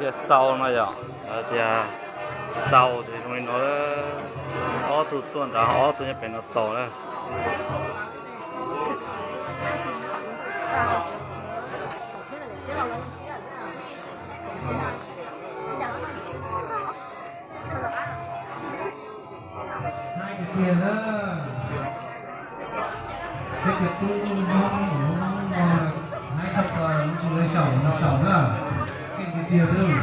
Tias xau no yom, tias xau ces zoo li no, ob tug tuaj nrad, ob tug nyob pem no tos na. Hais tiag tiag na, peb cov tub Hmoob, Hmoob no hais tshaj plaws, tsis lawv xyaum no xyaum na, keej tiag tiag xwb.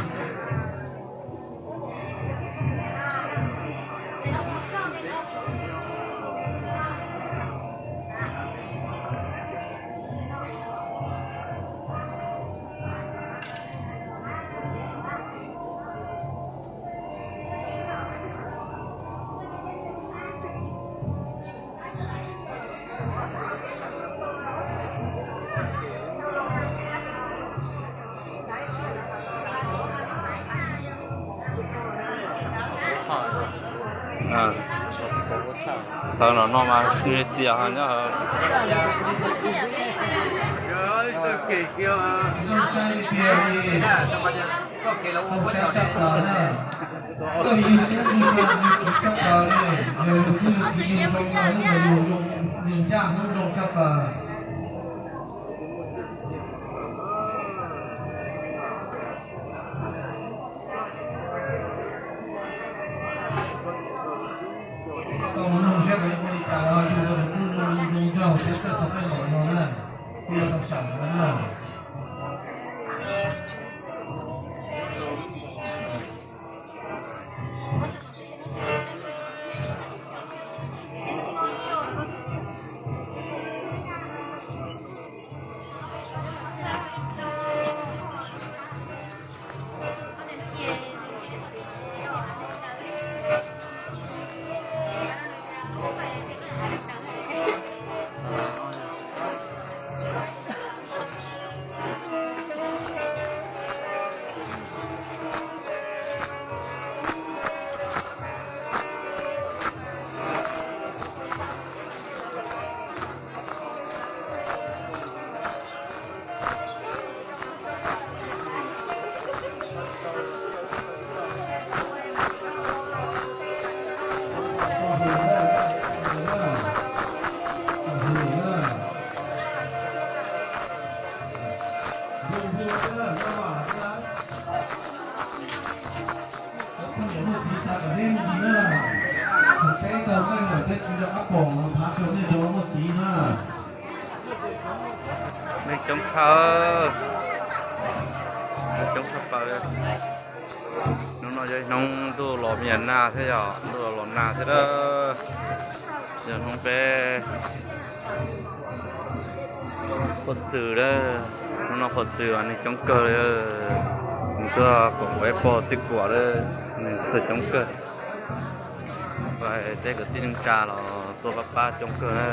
Thaum no no mas nws txias nyob. Koj yug tub yug no yug tsis txhob kawg li, yog yug tub yug txiv yug zoo no yug mas yug zoo, yug ncaj Hmoob zoo tshaj plaws. Koj mus nug seb lawv ua li cas los yug tub yug zoo nraug thiab txawj txog tej lawm no na, kuj yuav tau xyaum no na. Poj niam muaj txiv xa kom deb mus na. Thaum peb tau nqaij lawm peb tsis rau qab pom los phav rau nej cov muaj txiv na. Neeg coob tshaj, neeg coob tshaj plaws. Hnub no yog hnub ntuj los me nyuam nag thiab, yog ntuj los los nag thiab a. Yog hnub peb qhuav txwm a, hnub no qhuav txwm mas neeg coob kawg li. Nws tuaj koom peb pog Txij Kuam a, nws tuaj coob kawg. Peb kwv tij neej tsa los tuaj pab pab coob kawg na.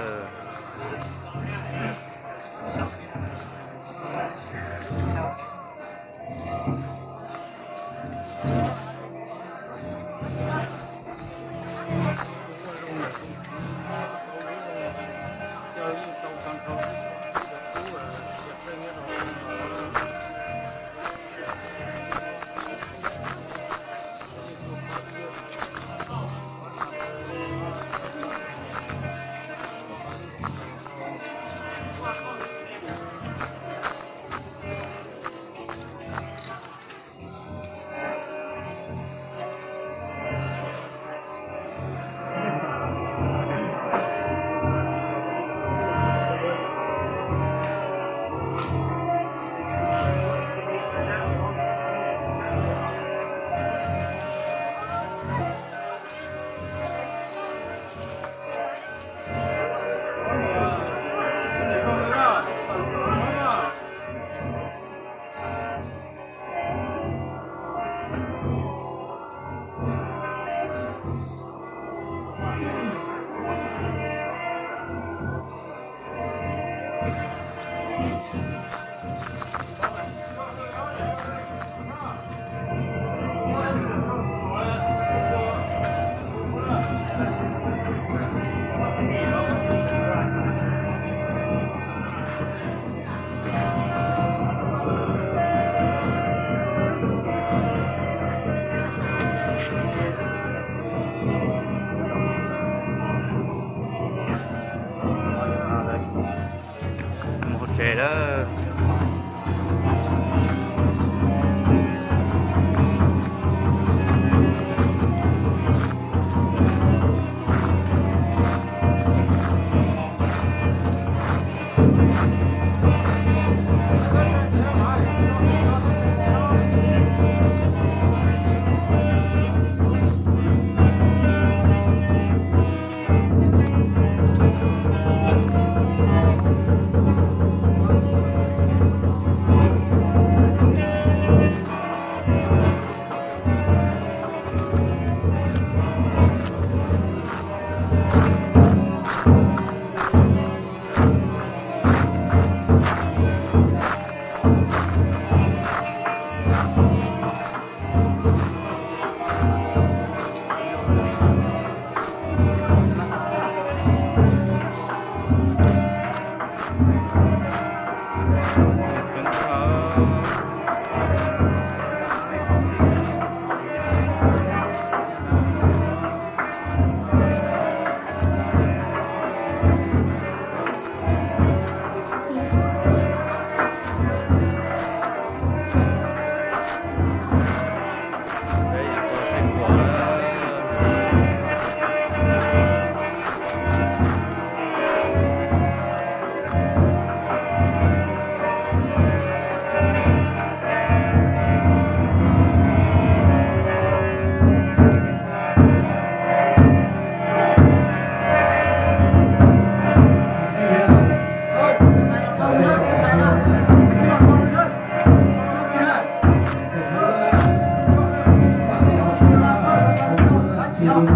Tau lawm,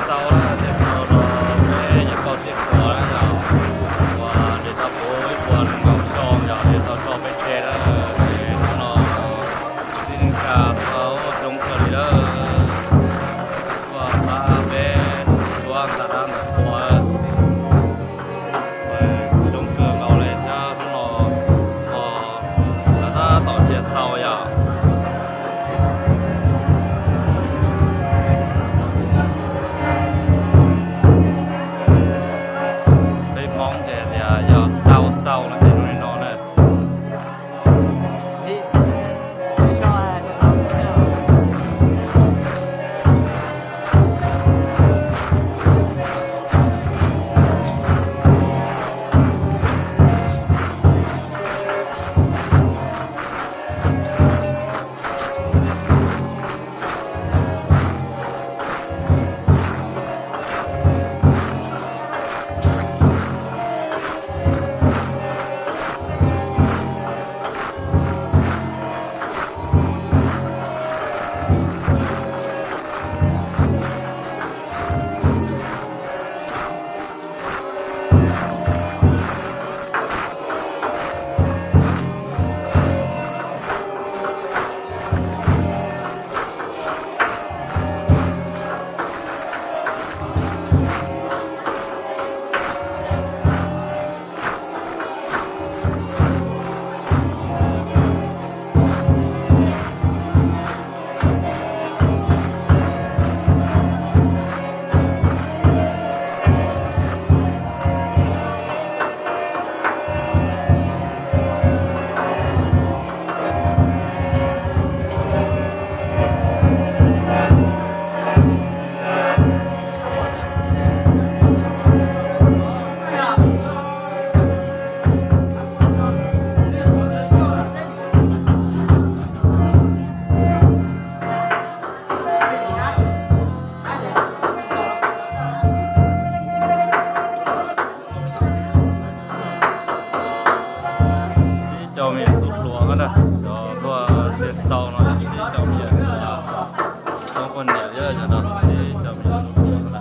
tau lawm, tau lawm, peb yuav tau tsib puas na yom. Ua li tau kuv ib puas nees nkaum xyoo yom, li tau tso peb tseg lawm. Hnub no tib neeg tsa tau zoo kawg li lawm. Ua pab peb tuav nta dab ntawm qhua. Zoo kawg nkaus li thiab hnub no ho lawv tab tom cia tau yom. Peb Hmoob ces tias yog xau xau no ces zoo li no na. Ib co me nyuam tub hluas na, cov tuaj cia tau no, ib co me nyuam tub hluas, tub poj niam thiab cov no, ib co me nyuam tub hluas na.